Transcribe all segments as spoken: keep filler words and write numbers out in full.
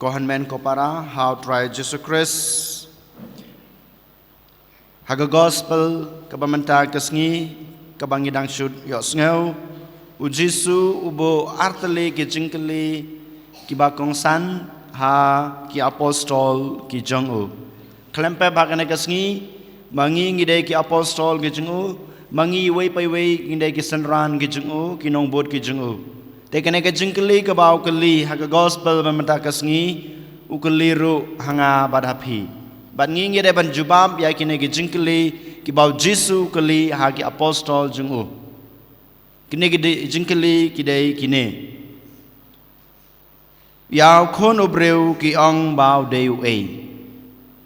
Ko hynmen ko para ha u Trai Jisu Khrist. Ha ka gospel kaba mynta ka sngi, kaba ngi dang shu ïohsngew, u Jisu u buh artylli ki jingkylli kiba kongsan ha ki apostol ki jong u. Khlem pep ha kane ka sngi, ma ngi ngi dei ki apostol ki jong u, ma ngi iwei pa iwei ngi dei ki synran ki jong u, ki nongbud ki jong u. Te kane ka jingkylli kaba u kylli ha ka gospel ba mynta ka sngi, u kylli ruh ha nga bad ha phi. Bad ngi ngi dei ban jubab ïa kine ki jingkylli kiba u Jisu u kylli ha ki apostol jong u. Kine ki dei, jingkylli ki dei kine. Ïa u Khun u briew ki ong ba u dei uei?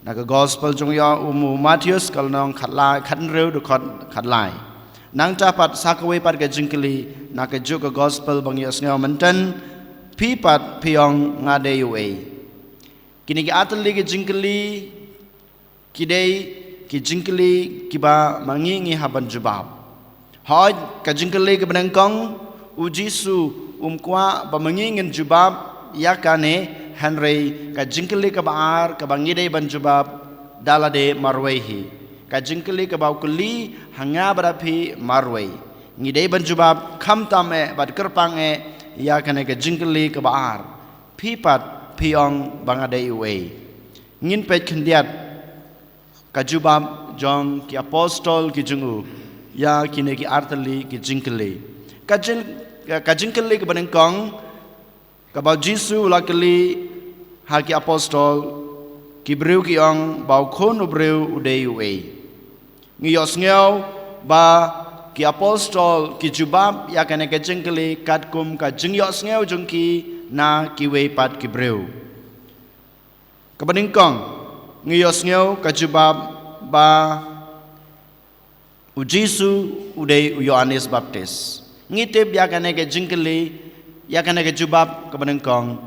Na ka gospel jong ïa u Mathaios ka lynnong khatlai, khathynriew dkhot khatlai. Nangta pat sa kawei pat ka jingkylli na kajuh ka gospel ba ngi ïohsngew mynta, phi pat phi ong nga dei uei? Kine ki artylli ki jingkylli ki dei ki jingkylli kiba ma ngi ngi hap ban jubab. Hooid, ka jingkylli kaba nyngkong, u Jisu um kwah ba ma ngi ngin jubab ïa kane, hynrei ka jingkylli kaba ar kaba ngi dei ban jubab da lade marwei hi. Ka jingkylli kaba u kylli ha nga bad ha phi marwei. Ngi dei ban jubab khamtam eh bad kyrpang eh ïa kane ka jingkylli kaba ar. Phi pat phi ong ba nga dei uei? Ngin peit khyndiat ka jubab jong ki apostol ki jong u ïa kine ki artylli ki jingkylli. Ka jing, ka jingkylli kaba nyngkong, kaba u Jisu u la kylli ha ki apostol, ki briew ki ong ba u Khun u briew u dei uei? Ngi ïohsngew ba ki apostol ki jubab ïa kane ka jingkylli katkum ka jingïohsngew jong ki na kiwei pat ki briew. Kaba nyngkong, ngi ïohsngew ka jubab ba u Jisu u dei u Ïoannis Baptis. Ngi tip ïa kane ka jingkylli, ïa kane ka jubab kaba nyngkong,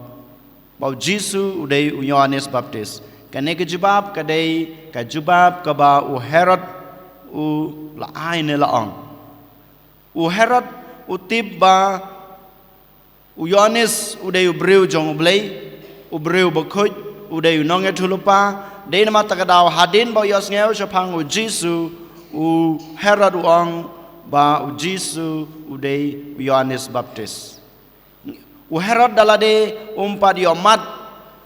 ba u Jisu u dei u Ïoannis Baptis. Kane ka jubab ka dei ka jubab kaba u Herod u la ai ne la ong. U Herod u tip ba u Ïoannis u dei u briew jong U Blei, u briew bakhuid, u dei u nongïathuhlypa. Dei namar kata ka daw hadien ba u ïohsngew shaphang u Jisu, u Herod u ong ba u Jisu u dei u Ïoannis Baptis. U Herod da lade um pat ïohmad,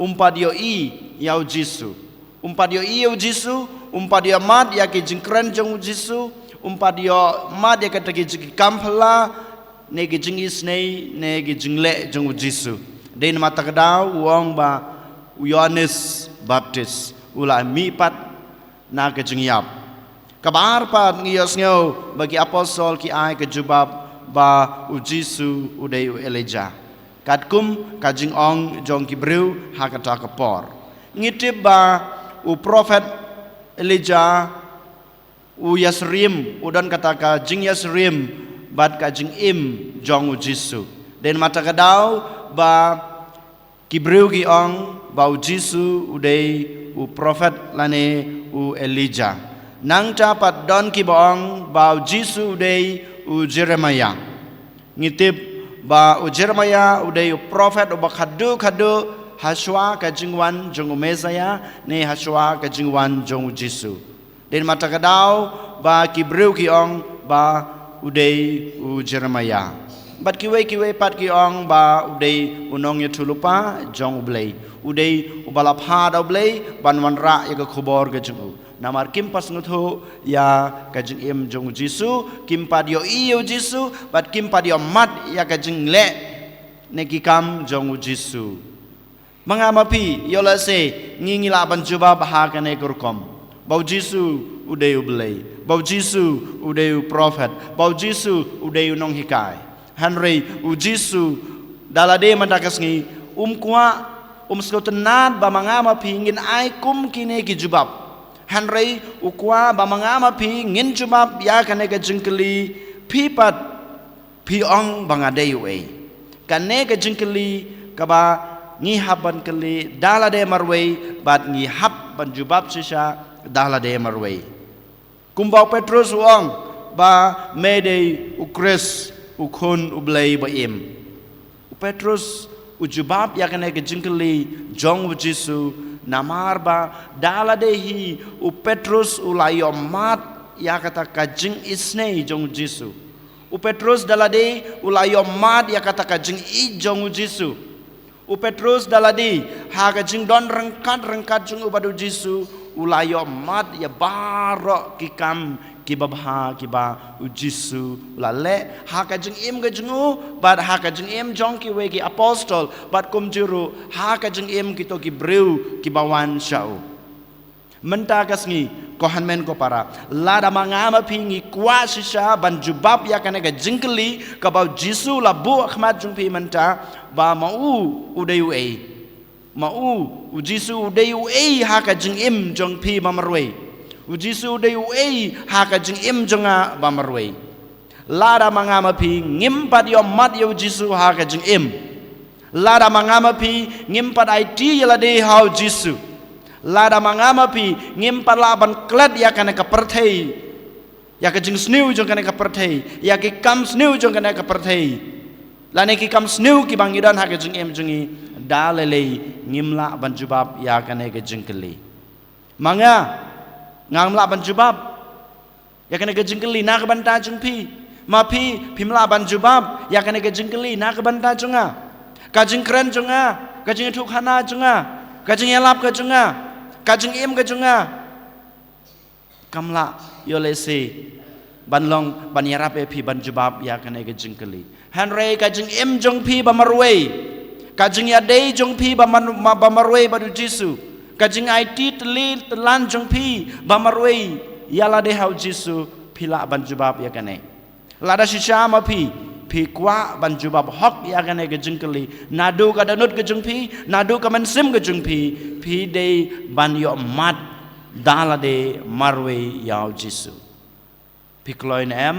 um pat ïohi ïa u Jisu. Um pat ïohi ïa u Jisu, um pat ïohmad ïa ki jingkren jong u Jisu, um pat ïohmad ïa kita ki jing, ki kam phylla, ne ki jingisynei, ne ki jingleh jong u Jisu. Dei namar kata ka daw u ong ba u Ïoannis Baptis u la mihpat na ka jingïap. Kaba ar pat ngi ïohsngew ba ki apostol ki ai ka jubab ba u Jisu u dei u Elijah, katkum ka jingong jong ki briew ha kata ka por. Ngi tip ba u prophet Elijah u ïasyriem, u don kata ka jingïasyriem bad ka jingim jong u Jisu. Dei namar kata ka daw ba ki briew ki ong ba u Jisu u dei u prophet lane u Elijah. Nangta pat don kiba ong ba u Jisu u dei u Jeremiah. Ngi tip ba u Jeremiah u dei u prophet uba khadduh khadduh hashwa ka jingwan jong u Messiah ne hashwa ka jingwan jong u Jisu. Dei namar kata ka daw ba ki briew ki ong ba u dei u Jeremiah. Bad kiwei kiwei pat ki ong ba u dei u nongïathuhlypa jong U Blei. U dei uba la phah da U Blei ban wanrah ïa ka khubor ka jong u. Namar kim pat sngewthuh ïa ka jingim jong u Jisu, kim pat ïohi ïa u Jisu, bad kim pat ïohmad ïa ka jingleh ne ki kam jong u Jisu. Ma nga ma phi, ïoh lehse ngi ngi lah ban jubab ha kane ka rukom. Ba u Jisu u dei U Blei. Ba u Jisu u dei u prophet. Ba u Jisu u dei u nonghikai. Hynrei u Jisu da lade mynta ka sngi um kwah, um sngewtynnad ba ma nga ma phi ngin ai kum kine ki jubab. Hynrei u kwah ba ma nga ma phi ngin jubab ïa kane ka jingkylli, phi pat phi ong ba nga dei uei? Kane ka jingkylli kaba ngi hap ban kylli da lade marwei bad ngi hap ban jubab shisha da lade marwei. Kumba u Petrus u ong ba me dei u Khrist, u Khun U Blei ba im. U Petrus U jubab ïa kane ka jingkylli jong u Jisu, namar ba da lade hi u Petrus u la ïohmad ïa kata ka jingisynei jong u Jisu. U Petrus da lade u la ïohmad ïa kata ka jingïeit jong u Jisu. U Petrus da lade, ha ka jingdon ryngkat ryngkat jong u bad u Jisu, u la ïohmad ïa baroh ki kam kiba bha kiba u Jisu u la leh ha ka jingim ka jong u, bad ha ka jingim jong kiwei ki apostol, bad kumjuh ruh ha ka jingim kito ki briew kiba wan sha u. Mynta ka sngi, ko hynmen ko para, lada ma nga ma phi ngi kwah shisha ban jubab ïa kane ka jingkylli kaba u Jisu u la buh ha khmat jong phi mynta, ba ma u u dei uei. Ma u, u Jisu u dei uei ha ka jingim jong phi ba marwei. U Jisu u dei uei ha ka jingim jong nga ba marwei. Lada ma nga ma phi ngim pat ïohmad ïa u Jisu ha ka jingim, lada ma nga ma phi ngim pat aiti ïa lade ha u Jisu, lada ma nga ma phi ngim pat lah ban klet ïa kane ka pyrthei, ïa ka jingsniew jong kane ka pyrthei, ïa ki kam sniew jong kane ka pyrthei, lane ki kam sniew kiba ngi don ha ka jingim jong ngi, da lei lei ngim lah ban jubab ïa kane ka jingkylli. Ma nga, ngam lah ban jubab ïa kane ka jingkylli na ka bynta jong phi. Ma phi, phim lah ban jubab ïa kane ka jingkylli na ka bynta jong nga. Ka jingkren jong nga, ka jingïathuhkhana jong nga, ka jingïalap ka jong nga, ka jingim ka jong nga, kam lah ïoh lehse ban long, ban ïarap ïa phi ban jubab ïa kane ka jingkylli. Hynrei ka jingim jong phi ba marwei, ka jingïadei jong phi ba man-, ma-, ba marwei bad u Jisu, ka jingaiti tylli tylan jong phi ba marwei ïa lade ha u Jisu, phi lah ban jubab ïa kane. Lada shisha ma phi, phi kwah ban jubab hok ïa kane ka jingkylli, naduh ka dohnud ka jong phi, naduh ka mynsiem ka jong phi, phi dei ban ïohmad da lade marwei ïa u Jisu. Phi kloi ne em,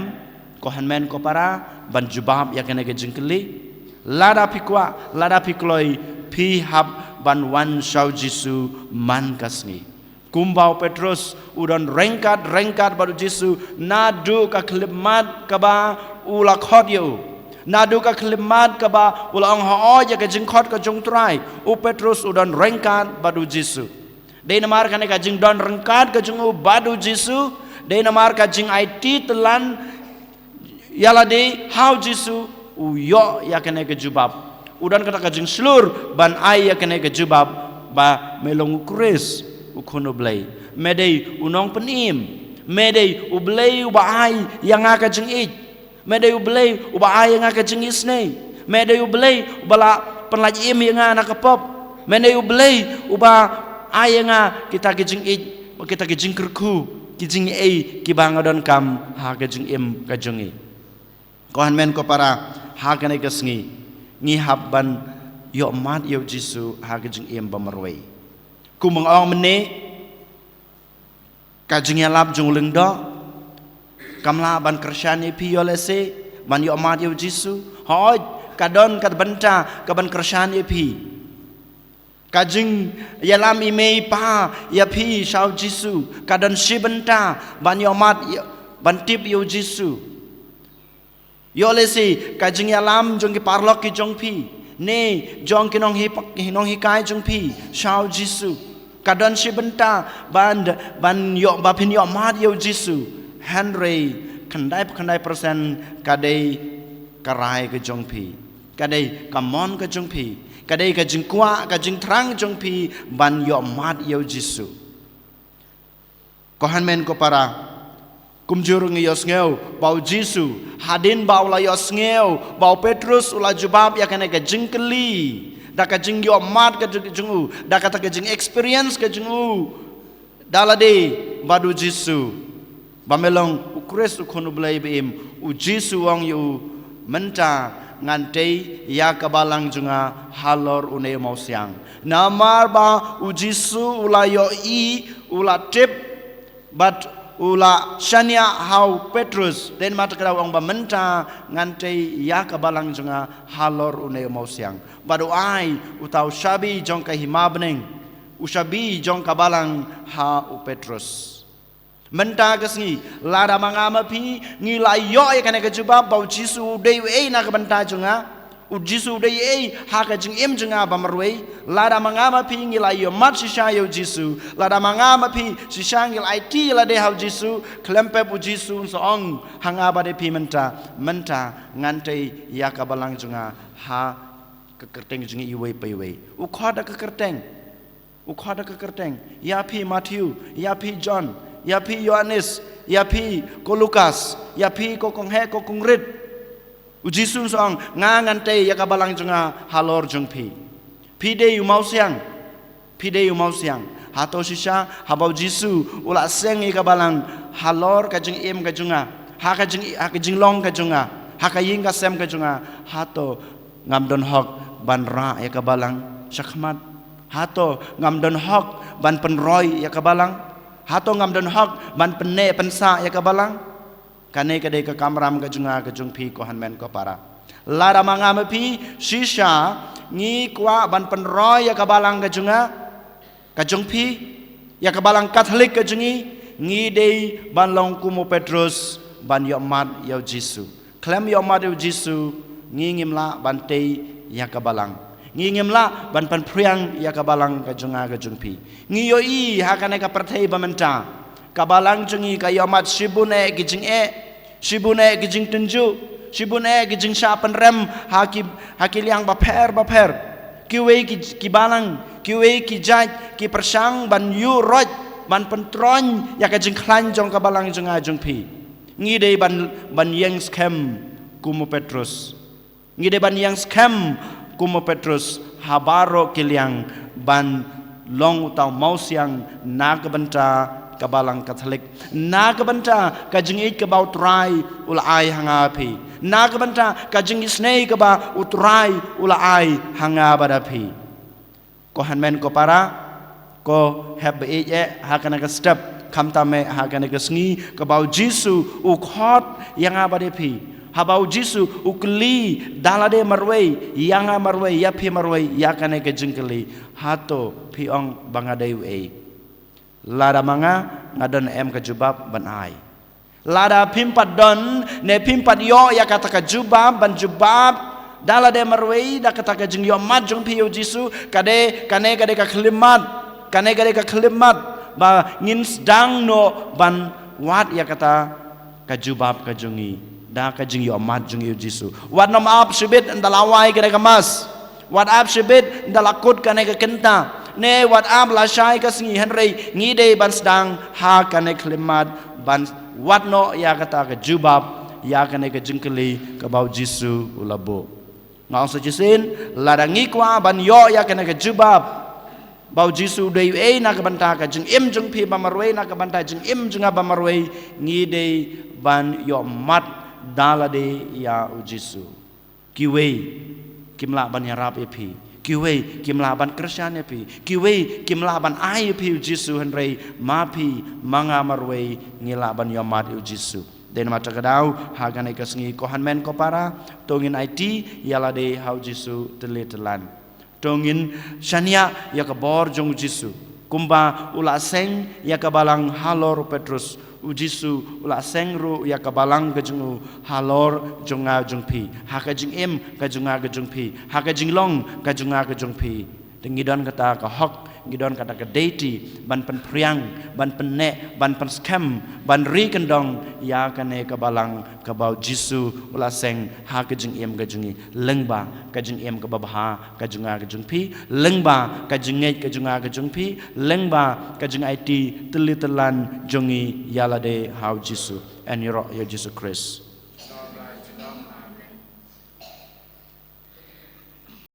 ko hynmen ko para, ban jubab ïa kane ka jingkylli? Lada phi kwah, lada phi kloi, phi hap ban wan sha u Jisu man ka sngi. Kumba u Petrus u don ryngkat ryngkat bad u Jisu naduh ka khyllipmat kaba u la khot ïa u, naduh ka khyllipmat kaba u la ong hooid ïa ka jingkhot ka jong u Trai, u Petrus u don ryngkat bad u Jisu. Dei namar kane ka jingdon ryngkat ka jong u bad u Jisu, dei namar ka jingaiti tylan ïa lade ha u Jisu, u ïoh ïa kane ka jubab. U don kata ka jingshlur ban ai ïa kane ka jubab ba me long u Khrist, u Khun u Blei. Me dei u Nongpynim. Me dei u Blei uba ai ïa nga ka jingïeit. Me dei u Blei uba ai ïa nga ka jingisynei. Me dei u Blei uba la pynlait im ïa nga na ka pop. Me dei u Blei uba ai ïa nga kita ki jingïeit, kita ki jingkyrkhu, ki jingaiei kiba nga donkam ha ka jingim ka jong ngi. Ko hynmen ko para, ha kane ka sngi ngi hap ban ïohmad ïa u Jisu ha ka jingim ba marwei. Kum nga ong mynne, ka jingïalap jong u lyngdoh kam lah ban kyrshan ïa phi ïoh lehse ban ïohmad ïa u Jisu. Hooid, ka don ka bynta ka ban kyrshan ïa phi. Ka jingïalam i mei i pa ïa phi sha u Jisu ka don shi bynta ban ïohmad ïa, ban tip ïa u Jisu. Ïoh lehse ka jingïalam jong ki paralok ki jong phi, ne jong ki nonghi-, nonghikai jong phi sha u Jisu, ka don shi bynta ban, ban ïoh, ba phin ïohmad ïa u Jisu. Hynrei khyndai phew khyndai persen ka dei ka rai ka jong phi, ka dei ka mon ka jong phi, ka dei ka jingkwah ka jingthrang jong phi ban ïohmad ïa u Jisu. Ko hynmen ko para, kumjuh ruh ngi ïohsngew ba u Jisu, hadien ba u la ïohsngew ba u Petrus u la jubab ïa kane ka jingkylli, da ka jingïohmad ka jong, jong u, da kata ka jingexperience ka jong u da lade bad u Jisu, ba me long u Khrist, u Khun u Blei ba im, u Jisu u ong ïa u, mynta ngan tei ïa ka balang jong nga halor une u mawsiang. Namar ba u Jisu u la ïohi, u la tip, bad u la shaniah ha u Petrus, dei namar kata u ong ba mynta ngan tei ïa ka balang jong nga halor une u mawsiang. Bad u ai uta u shabi jong ka hima bneng, u shabi jong ka balang ha u Petrus. Mynta ka sngi, lada ma nga ma phi ngi la ïoh ïa kane ka jubab ba u Jisu u dei uei na ka bynta jong nga, U Jisu u dei ei ha ka jingim jong nga ba marwei. Lada ma nga ma phi ngi la ïohmad shisha ïa u Jisu, lada ma nga ma phi shisha ngi la aiti ïa lade ha u Jisu, khlem pep u Jisu un sa ong ha nga bad ïa phi mynta, mynta ngan tei ïa ka balang jong nga ha ka kyrteng jong ngi iwei pa iwei. U khot da ka kyrteng. U khot da ka kyrteng. Ïa phi Matthew, ïa phi John, ïa phi Ïoannis, ïa phi ko Lukas, ïa phi ko kong heh ko kong rit. U Jisu un sa ong, nga ngan tei ïa ka balang jong nga halor jong phi. Phi dei u mawsiang. Phi dei u mawsiang. Hato shisha haba u Jisu u la seng ïa ka balang halor ka jingim ka jong nga, ha ka jing, ha ka jinglong ka jong nga, ha ka ïing ka sem ka jong nga, hato ngam don hok ban rah ïa ka balang shakhmat? Hato ngam don hok ban pynroi ïa ka balang? Hato ngam don hok ban pynneh pynsah ïa ka balang? Kane ka dei ka kamram ka jong nga ka jong phi ko hynmen ko para. Lada ma nga ma phi shisha ngi kwah ban pynroi ïa ka balang ka jong nga, ka jong phi, ïa ka balang Katholik ka jong ngi, ngi dei ban long kum u Petrus ban ïohmad ïa u Jisu. Khlem ïohmad ïa u Jisu ngi ngim lah ban tei ïa ka balang. Ngi ngim lah ban pynphriang ïa ka balang ka jong nga ka jong phi. Ngi ïohi ha kane ka pyrthei ba mynta, ka balang jong ngi ka ïohmad shibun eh ki jingeh, shibun eh ki jingtynjuh, shibun eh ki jingshah pynrem ha ki, ha ki liang bapher bapher. Kiwei ki, ki balang, kiwei ki jait ki pyrshang ban ïuh roit, ban pyntroiñ ïa ka jingkhlaiñ jong ka balang jong nga jong phi. Ngi dei ban, ban ïeng skhem kum u Petrus. Ngi dei ban ïeng skhem kum u Petrus ha baroh ki liang ban long uta u mawsiang na ka bynta ka balang Katholik, na ka bynta ka jingïeit kaba u Trai u la ai ha nga phi, na ka bynta ka jingisynei kaba u Trai u la ai ha nga bad ha phi. Ko hynmen ko para, ko hep ba ïeit eh ha kane ka step, khamtam eh ha kane ka sngi kaba u Jisu u khot ïa nga bad ïa phi. Haba u Jisu u kylli da lade marwei, ïa nga marwei, ïa phi marwei, ïa kane ka jingkylli, hato phi ong ba nga dei uei? Lada ma nga, nga don em ka jubab ban ai? Lada phim pat don ne phim pat ïoh ïa kata ka jubab ban jubab da lade marwei da kata ka jingïohmad jong phi ïa u Jisu, ka dei, kane ka dei ka khyllipmat, kane ka dei ka khyllipmat ba ngin sdang noh ban wad ïa kata ka jubab ka jong ngi da ka jingïohmad jong ngi ïa u Jisu. Wat nym ap shibit ynda la wai kane ka Mass. Wat ap shibit ynda la kut kane ka kynta, ne wat ap lashai ka sngi, hynrei ngi dei ban sdang ha kane ka khyllipmat ban wad noh ïa kata ka jubab ïa kane ka jingkylli kaba u Jisu u la buh. Nga ong sa shisien, lada ngi kwah ban ïoh ïa kane ka jubab ba u Jisu u dei uei na ka bynta ka jingim jong phi ba marwei, na ka bynta jingim jong nga ba marwei, ngi dei ban ïohmad da lade ïa u Jisu. Kiwei kim lah ban ïarap ïa phi. Kiwei kim lah ban kyrshan ïa phi. Kiwei kim lah ban ai ïa phi u Jisu, hynrei ma phi ma nga marwei ngi lah ban ïohmad ïa u Jisu. Dei namar kata ka daw ha kane ka sngi ko hynmen ko para, to ngin aiti ïa lade ha u Jisu tylli tyllan. To ngin shaniah ïa ka bor jong u Jisu. Kumba u la seng ïa ka balang halor u Petrus, u Jisu u la seng ruh ïa ka balang ka jong u halor jong nga jong phi, ha ka jingim ka jong nga ka jong phi, ha ka jinglong ka jong nga ka jong phi. Te ngi don kata ka hok, ngi don kata ka duty ban pynphriang, ban pynneh, ban pynskhem, ban ri kyndong ïa kane ka balang kaba u Jisu u la seng ha ka jingim ka jong ngi. Lyngba ka jingim kaba bha ka jong nga ka jong phi, lyngba ka jingngeit ka jong nga ka jong phi, lyngba ka jingaiti tylli tyllan jong ngi ïa lade ha u Jisu. Yn ïaroh ïa u Jisu Khrist.